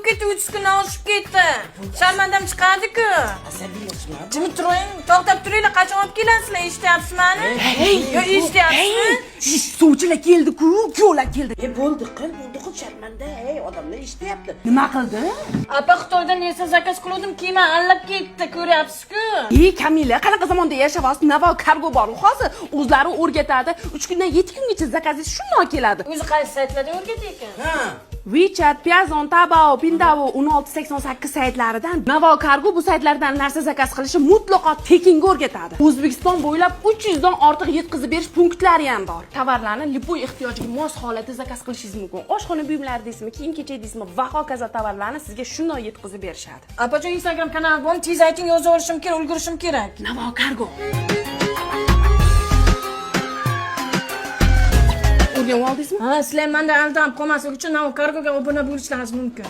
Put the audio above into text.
ketdi, 30 kundan oshib ketdi. Sharmandam chiqadi-ku. Asabiylashma. Jimib turing, to'xtab turinglar, qachon olib kelasizlar? Eshityapsizmi mani? Yo, eshityapsizmi? Sovchilar keldi-ku, kuyovlar keldi. E bo'ldi qil, bo'ldi qil, sharmanda, ey, odamlar eshityapti. Nima qildi? Apa, Xitoydan narsa zakaz qiluvdim, kiyman allab ketdi, ko'ryapsiz-ku. Ey Kamila, qanaqa zamonda yashayapsiz? Navo kargo bor hozir. O'zlari o'rgatadi. 3 kundan 7 kungacha zakazingiz shundoq keladi. O'zi qaysi saytlarda o'rgatdi ekan? Ha. WeChat, Piazon, Taobao, Pindao 1688 saytlaridan Navo Kargo bu saytlardan narsa zakaz qilishni mutlaqo tekinga o'rgatadi. O'zbekiston bo'ylab 300 dan ortiq yetkazib berish punktlari ham bor. Tovarlarni любой ehtiyojiga mos holatda zakaz qilishingiz mumkin. Oshxona buyumlari deysizmi, kiyim-kechak deysizmi, va hokazo tovarlarni sizga shundoq yetkazib berishadi. Apajon, Instagram kanali bormi? Tez ayting, yozib olishim kerak, ulgurishim kerak. Navo Kargo. O'rganib oldingizmi? Ha, sizlar mendan aldanib qolmaslik uchun Navo Kargoga obuna bo'lishlaringiz mumkin.